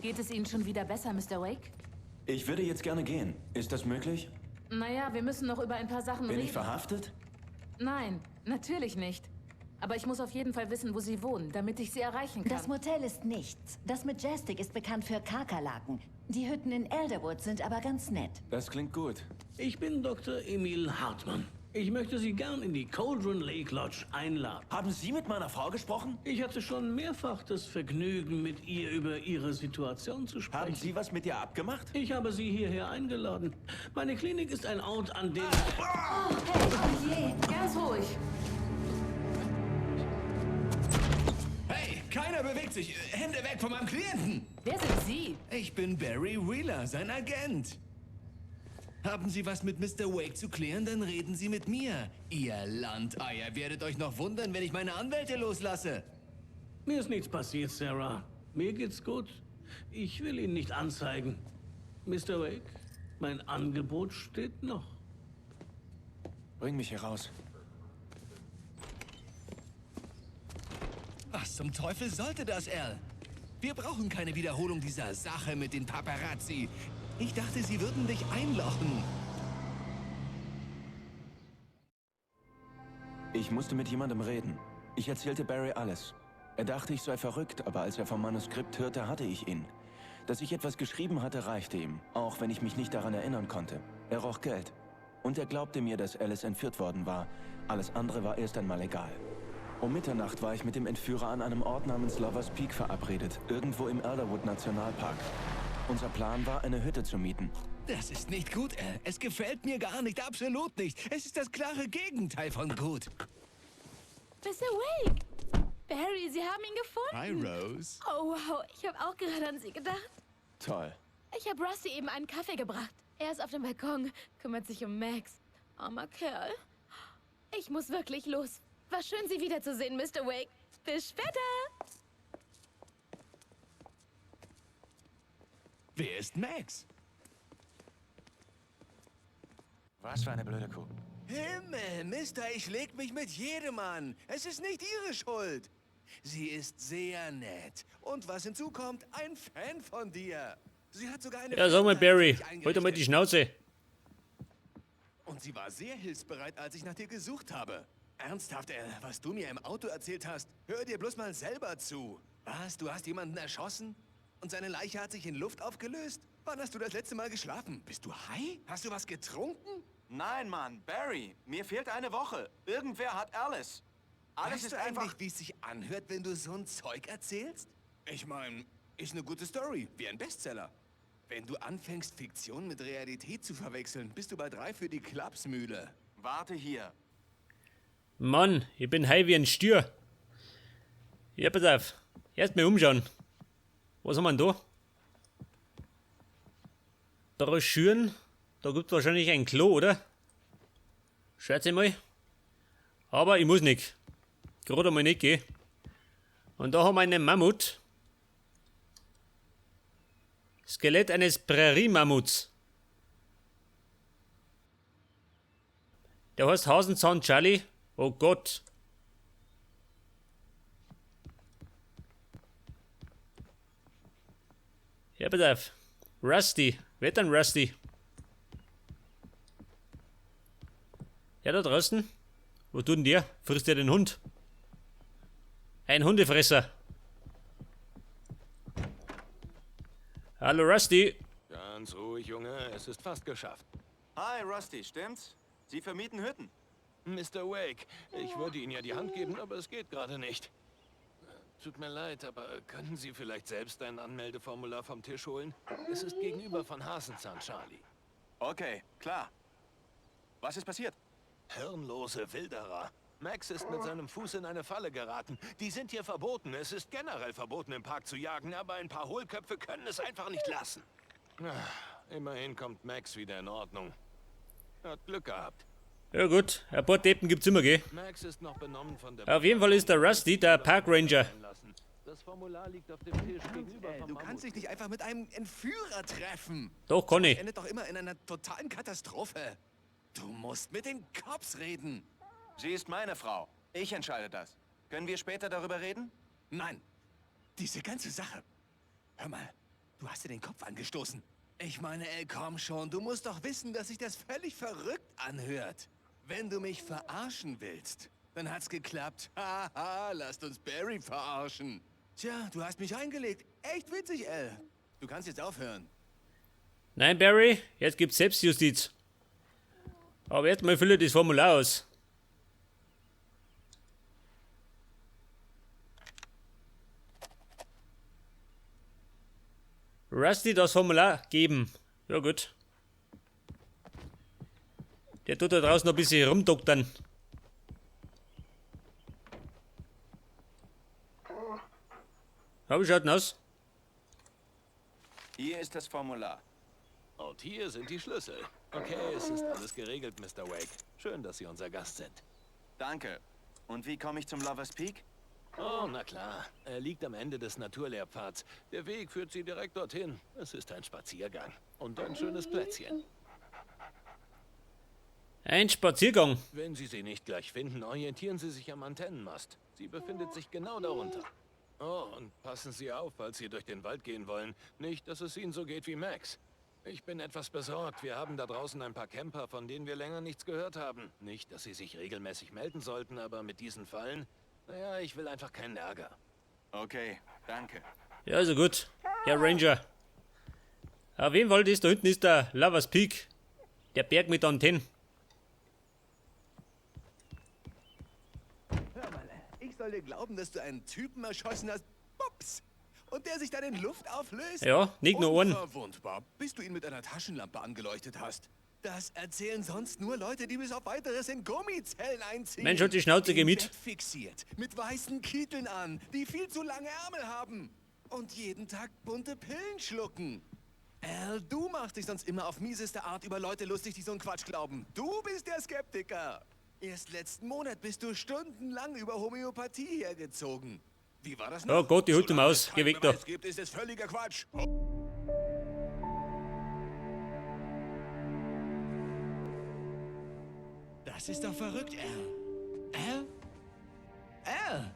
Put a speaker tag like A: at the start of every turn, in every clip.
A: Geht es Ihnen schon wieder besser, Mr. Wake?
B: Ich würde jetzt gerne gehen. Ist das möglich?
A: Naja, wir müssen noch über ein paar Sachen
B: Bin
A: reden.
B: ich verhaftet?
A: Nein, natürlich nicht. Aber ich muss auf jeden Fall wissen, wo Sie wohnen, damit ich Sie erreichen kann.
C: Das Motel ist nichts. Das Majestic ist bekannt für Kakerlaken. Die Hütten in Elderwood sind aber ganz nett.
B: Das klingt gut.
D: Ich bin Dr. Emil Hartmann. Ich möchte Sie gern in die Cauldron Lake Lodge einladen.
B: Haben Sie mit meiner Frau gesprochen?
D: Ich hatte schon mehrfach das Vergnügen, mit ihr über Ihre Situation zu sprechen.
B: Haben Sie was mit ihr abgemacht?
D: Ich habe Sie hierher eingeladen. Meine Klinik ist ein Ort, an dem...
C: Oh, hey, oh je.
A: Ganz ruhig.
E: Hey, keiner bewegt sich. Hände weg von meinem Klienten.
A: Wer sind Sie?
E: Ich bin Barry Wheeler, sein Agent. Haben Sie was mit Mr. Wake zu klären, dann reden Sie mit mir. Ihr Landeier werdet euch noch wundern, wenn ich meine Anwälte loslasse.
D: Mir ist nichts passiert, Sarah. Mir geht's gut. Ich will ihn nicht anzeigen. Mr. Wake, mein Angebot steht noch.
B: Bring mich hier raus.
E: Was zum Teufel sollte das, Al? Wir brauchen keine Wiederholung dieser Sache mit den Paparazzi. Ich dachte, sie würden dich einlochen.
B: Ich musste mit jemandem reden. Ich erzählte Barry alles. Er dachte, ich sei verrückt, aber als er vom Manuskript hörte, hatte ich ihn. Dass ich etwas geschrieben hatte, reichte ihm, auch wenn ich mich nicht daran erinnern konnte. Er roch Geld. Und er glaubte mir, dass Alice entführt worden war. Alles andere war erst einmal egal. Um Mitternacht war ich mit dem Entführer an einem Ort namens Lovers Peak verabredet, irgendwo im Elderwood Nationalpark. Unser Plan war, eine Hütte zu mieten.
E: Das ist nicht gut, Al. Es gefällt mir gar nicht, absolut nicht. Es ist das klare Gegenteil von gut.
F: Mr. Wake! Barry, Sie haben ihn gefunden.
E: Hi, Rose.
F: Oh, wow. Ich habe auch gerade an Sie gedacht.
B: Toll.
F: Ich habe Rusty eben einen Kaffee gebracht. Er ist auf dem Balkon, kümmert sich um Max. Armer Kerl. Ich muss wirklich los. War schön, Sie wiederzusehen, Mr. Wake. Bis später.
E: Wer ist Max?
B: Was für eine blöde Kuh.
E: Himmel, Mister, ich leg mich mit jedem an. Es ist nicht Ihre Schuld. Sie ist sehr nett. Und was hinzukommt, ein Fan von dir. Sie hat sogar eine
G: Ja, sag mal,
E: Fanseite für
G: Barry,
E: dich
G: halt doch mal die
E: eingerichtet.
G: Schnauze.
E: Und sie war sehr hilfsbereit, als ich nach dir gesucht habe. Ernsthaft, Al, was du mir im Auto erzählt hast, hör dir bloß mal selber zu. Was, du hast jemanden erschossen? Und seine Leiche hat sich in Luft aufgelöst? Wann hast du das letzte Mal geschlafen? Bist du high? Hast du was getrunken?
B: Nein, Mann, Barry, mir fehlt eine Woche. Irgendwer hat Alice. Alles
E: Weißt
B: ist
E: du eigentlich,
B: einfach.
E: wie es sich anhört, wenn du so ein Zeug erzählst? Ich meine, ist eine gute Story, wie ein Bestseller. Wenn du anfängst, Fiktion mit Realität zu verwechseln, bist du bald reif für die Klapsmühle.
B: Warte hier.
G: Mann, ich bin high wie ein Stier. Ja, pass auf. Erst mal umschauen. Was haben wir denn da? Broschüren. Da gibt's wahrscheinlich ein Klo, oder? Schaut mal. Aber ich muss nicht. Gerade einmal nicht gehen. Und da haben wir einen Mammut. Skelett eines Prärie-Mammuts. Der heißt Hasenzahn Charlie. Oh Gott. Ja, pass auf. Rusty. Wer denn Rusty? Ja, da draußen. Wo tut denn der? Frisst der den Hund? Ein Hundefresser. Hallo Rusty.
H: Ganz ruhig, Junge. Es ist fast geschafft.
B: Hi, Rusty, stimmt's? Sie vermieten Hütten.
H: Mr. Wake, ich würde Ihnen ja die Hand geben, aber es geht gerade nicht. Tut mir leid, aber können Sie vielleicht selbst ein Anmeldeformular vom Tisch holen? Es ist gegenüber von Hasenzahn, Charlie.
B: Okay, klar. Was ist passiert?
H: Hirnlose Wilderer. Max ist mit seinem Fuß in eine Falle geraten. Die sind hier verboten. Es ist generell verboten, im Park zu jagen, aber ein paar Hohlköpfe können es einfach nicht lassen. Ah, Immerhin kommt Max wieder in Ordnung. Hat Glück gehabt.
G: Ja gut, ein paar Deppen gibt's immer, gell?
H: Max ist noch benommen von der
G: Auf jeden Fall ist der Rusty der Park Ranger.
H: Das Formular liegt auf dem Tisch gegenüber vom
E: Du kannst dich nicht einfach mit einem Entführer treffen.
G: Doch, kann ich.
E: Das endet doch immer in einer totalen Katastrophe. Du musst mit den Cops reden.
B: Sie ist meine Frau. Ich entscheide das. Können wir später darüber reden?
E: Nein, diese ganze Sache. Hör mal, Du hast dir den Kopf angestoßen. Ich meine, ey, komm schon, du musst doch wissen, dass sich das völlig verrückt anhört. Wenn du mich verarschen willst, dann hat's geklappt. Haha, lasst uns Barry verarschen. Tja, du hast mich reingelegt. Echt witzig, Al. Du kannst jetzt aufhören.
G: Nein, Barry, jetzt gibt's Selbstjustiz. Aber jetzt mal fülle das Formular aus. Rusty das Formular geben. Ja gut. Der tut da draußen noch ein bisschen rumdoktern. Ja, wie schaut denn aus?
B: Hier ist das Formular.
H: Und hier sind die Schlüssel. Okay, es ist alles geregelt, Mr. Wake. Schön, dass Sie unser Gast sind.
B: Danke. Und wie komme ich zum Lovers Peak?
H: Oh, na klar. Er liegt am Ende des Naturlehrpfads. Der Weg führt Sie direkt dorthin. Es ist ein Spaziergang. Und ein schönes Plätzchen.
G: Ein Spaziergang.
H: Wenn Sie sie nicht gleich finden, orientieren Sie sich am Antennenmast. Sie befindet sich genau darunter. Oh, und passen Sie auf, falls Sie durch den Wald gehen wollen. Nicht, dass es Ihnen so geht wie Max. Ich bin etwas besorgt. Wir haben da draußen ein paar Camper, von denen wir länger nichts gehört haben. Nicht, dass sie sich regelmäßig melden sollten, aber mit diesen Fallen... Naja, ich will einfach keinen Ärger.
B: Okay, danke.
G: Ja, also gut. Herr Ranger. Auf jeden Fall, das da hinten ist der Lovers Peak. Der Berg mit der Antenne.
E: Hör mal, ich soll dir glauben, dass du einen Typen erschossen hast. Ups. Und der sich dann in Luft auflöst?
G: Ja, nicht nur einen.
E: Unverwundbar, bis du ihn mit einer Taschenlampe angeleuchtet hast. Das erzählen sonst nur Leute, die bis auf weiteres in Gummizellen einziehen.
G: Mensch, halt die Schnauze, geh mit.
E: Im Bett fixiert, mit weißen Kitteln an, die viel zu lange Ärmel haben. Und jeden Tag bunte Pillen schlucken. Al, du machst dich sonst immer auf mieseste Art über Leute lustig, die so einen Quatsch glauben. Du bist der Skeptiker. Erst letzten Monat bist du stundenlang über Homöopathie hergezogen. Wie war das noch?
G: Oh Gott, die Hütte
E: Solange
G: Maus.
E: es
G: Geh weg
E: keinen
G: da.
E: Beweis gibt, ist es völliger Quatsch. Das ist doch verrückt, Al. Al? Al?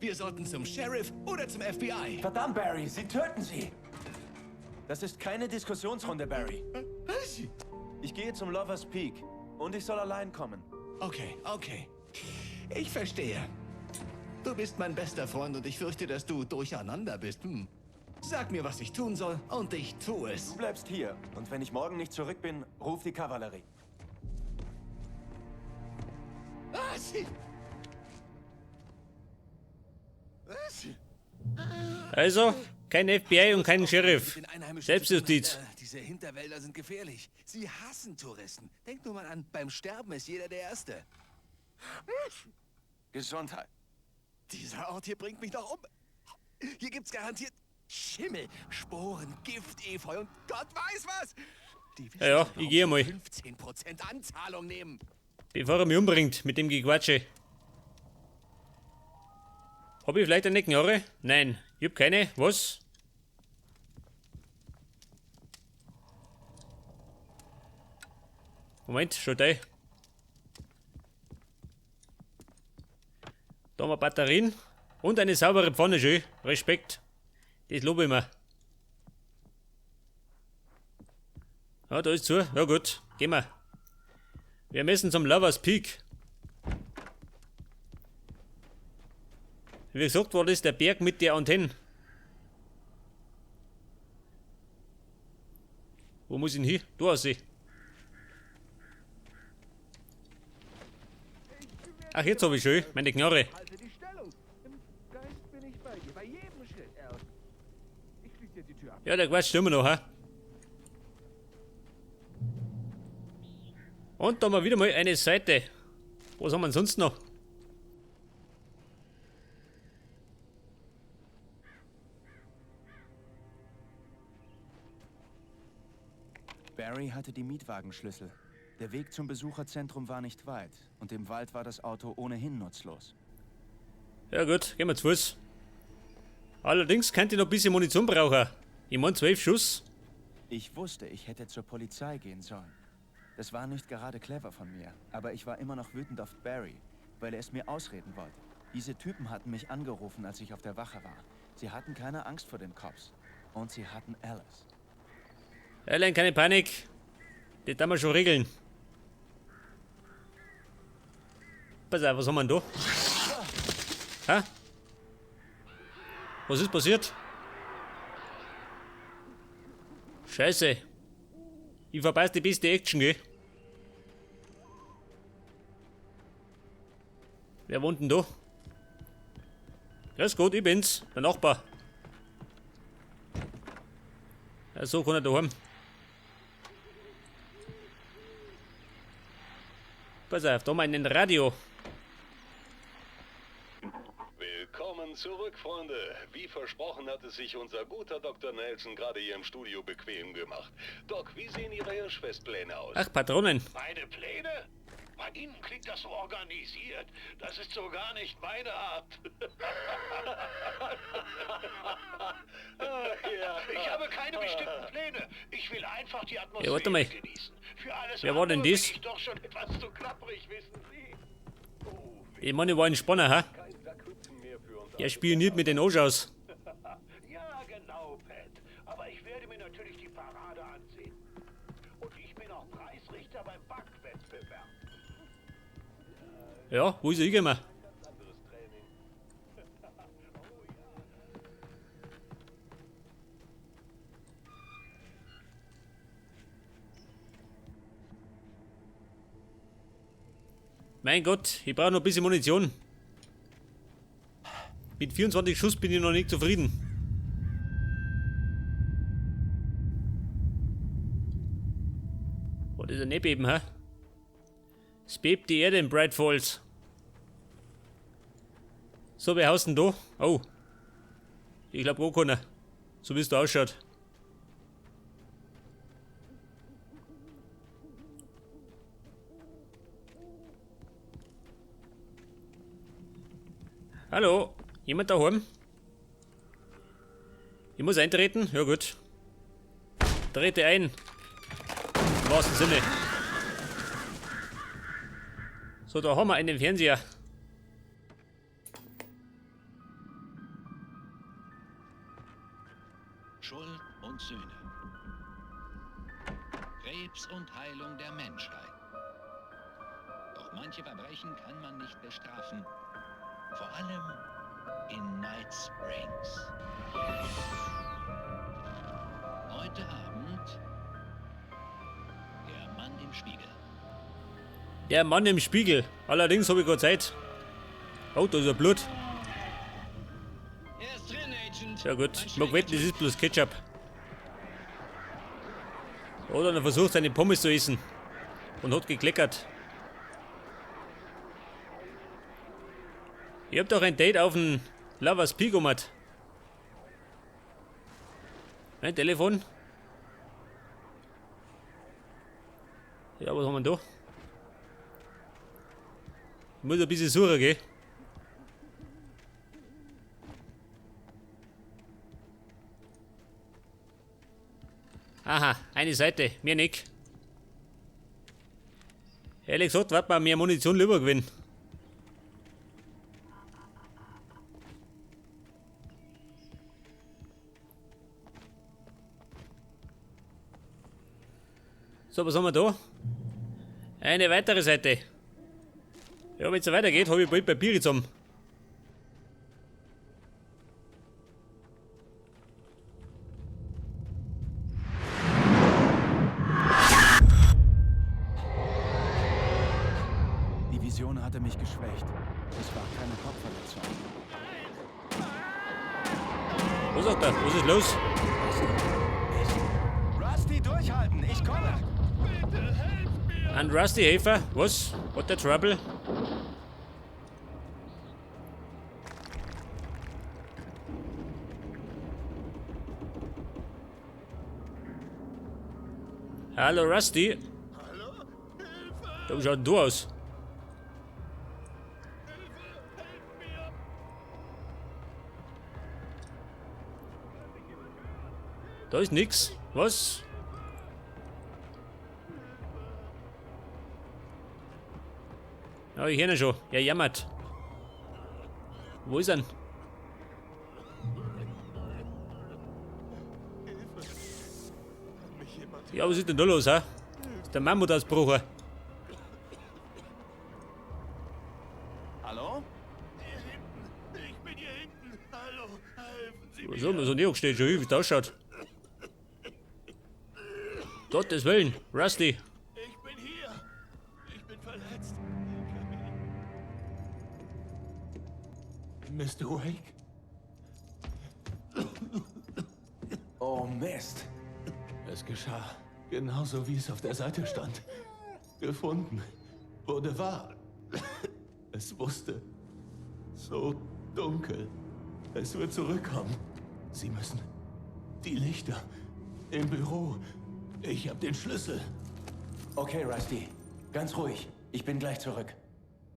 E: Wir sollten zum Sheriff oder zum FBI.
B: Verdammt, Barry, Sie töten sie! Das ist keine Diskussionsrunde, Barry.
E: Was?
B: Ich gehe zum Lovers Peak und ich soll allein kommen.
E: Okay, okay. Ich verstehe. Du bist mein bester Freund und ich fürchte, dass du durcheinander bist. Hm. Sag mir, was ich tun soll, und ich tue es.
B: Du bleibst hier und wenn ich morgen nicht zurück bin, ruf die Kavallerie.
E: Was? Was?
G: Also, kein FBI und kein Sheriff.
E: Mit den Einheimischen
G: Selbstjustiz.
E: zu tun hat, diese Hinterwälder sind gefährlich. Sie hassen Touristen. Denk nur mal an, beim Sterben ist jeder der Erste.
B: Gesundheit.
E: Dieser Ort hier bringt mich noch um. Hier gibt's garantiert Schimmel, Sporen, Gift, Efeu und Gott weiß was. Die wissen
G: Ja, ja,
E: schon,
G: ich gehe
E: warum sie
G: mal.
E: 15% Anzahlung nehmen.
G: Bevor er mich umbringt mit dem Gequatsche. Hab ich vielleicht eine Knarre? Nein, ich hab keine. Was? Moment, schau ein. Da haben wir Batterien und eine saubere Pfanne, schön. Respekt. Das lobe ich mir. Ja, da ist zu. Ja gut, gehen wir. Wir müssen zum Lovers Peak. Wie gesagt, war das der Berg mit der Antenne. Wo muss ich denn hin? Da aussehen. Ach, jetzt hab ich schön meine Knarre.
E: Halte die Stellung. Im Geist bin ich bei dir, bei jedem Schritt, Al. Ich schließe dir die Tür ab.
G: Ja, der quatscht immer noch, hä? Und da haben wir wieder mal eine Seite. Was haben wir denn sonst noch?
B: Barry hatte die Mietwagenschlüssel. Der Weg zum Besucherzentrum war nicht weit und im Wald war das Auto ohnehin nutzlos.
G: Ja gut, gehen wir zu Fuß. Allerdings könnte ich noch ein bisschen Munition brauchen. Ich mein 12 Schuss.
B: Ich wusste, ich hätte zur Polizei gehen sollen. Das war nicht gerade clever von mir, aber ich war immer noch wütend auf Barry, weil er es mir ausreden wollte. Diese Typen hatten mich angerufen, als ich auf der Wache war. Sie hatten keine Angst vor den Cops. Und sie hatten Alice.
G: Alan, keine Panik. Das werden wir schon regeln. Pass auf, was haben wir denn da? Hä? Was ist passiert? Scheiße. Ich verpasse die beste Action, gell? Wer wohnt denn da? Grüß Gott, ich bin's, der Nachbar. Ja, so kann er daheim. Pass auf, da mal in den Radio.
H: Willkommen zurück, Freunde. Wie versprochen hat es sich unser guter Dr. Nelson gerade hier im Studio bequem gemacht. Doc, wie sehen Ihre Hirschfestpläne aus?
G: Ach, Patronen.
D: Meine Pläne? Bei Ihnen klingt das so organisiert. Das ist so gar nicht meine Art. Ich habe keine bestimmten Pläne. Ich will einfach die Atmosphäre
G: Ja, warte mal.
D: genießen. Für alles
G: Wer war denn
D: andere
G: das?
D: bin ich doch schon etwas zu klapprig, wissen Sie.
G: Ich meine, ich war ein Spanner, hä? Er spioniert mit den Anschaus.
D: Ja, genau, Pat. Aber ich werde mir natürlich die Parade ansehen. Und ich bin auch Preisrichter beim Backwettbewerb.
G: Ja, wo ist er hingekommen? Mein Gott, ich brauche noch ein bisschen Munition. Mit 24 Schuss bin ich noch nicht zufrieden. Was ist ein Erdbeben, hä? Es bebt die Erde in Bright Falls. So, wer haust denn da? Oh. Ich glaub, gar keiner. So wie es da ausschaut. Hallo, jemand daheim? Ich muss eintreten? Ja gut. Trete ein. Im wahrsten Sinne. So, da haben wir einen Fernseher.
I: Schuld und Sühne. Krebs und Heilung der Menschheit. Doch manche Verbrechen kann man nicht bestrafen. Vor allem in Night Springs. Heute Abend der Mann im Spiegel.
G: Der Mann im Spiegel. Allerdings habe ich keine Zeit. Oh, da ist ja Blut.
I: Er ist drin, Agent.
G: Ja gut, ich mag wetten, das ist bloß Ketchup. Oder er versucht seine Pommes zu essen. Und hat gekleckert. Ich hab doch ein Date auf dem Lovers Peak gemacht. Mein Telefon. Ja, was haben wir denn da? Ich muss ein bisschen suchen, gell? Aha, eine Seite, mehr nicht. Ehrlich gesagt, wird man mehr Munition lieber gewinnen. So, was haben wir da? Eine weitere Seite. Ja, wenn es so weitergeht, habe ich bald Papiere zusammen.
B: Die Vision hatte mich geschwächt. Es war keine Kopfverletzung.
G: Was sagt er? Was ist los?
E: Rusty, durchhalten! Ich komme!
G: An Rusty Hafer? Was? What the trouble? Hallo Rusty.
H: Hallo?
G: Da schaut denn du aus? Da ist nix. Was? Ja, ich höre ihn schon. Er jammert. Wo ist er denn?
H: Jemand
G: Ja, was ist denn da los, hä? Ist der Mammut ausgebrochen?
B: Hallo?
H: Hier hinten. Ich bin hier hinten. Hallo, helfen Sie
G: Was haben wir so nicht angestellt, schon wie es ausschaut. Gottes Willen, Rusty.
H: Ich bin hier. Ich bin verletzt. Mr. Wake?
B: Oh Mist.
H: Es geschah genauso, wie es auf der Seite stand. Gefunden wurde wahr. Es wusste. So dunkel. Es wird zurückkommen. Sie müssen. Die Lichter. Im Büro. Ich habe den Schlüssel.
B: Okay, Rusty. Ganz ruhig. Ich bin gleich zurück.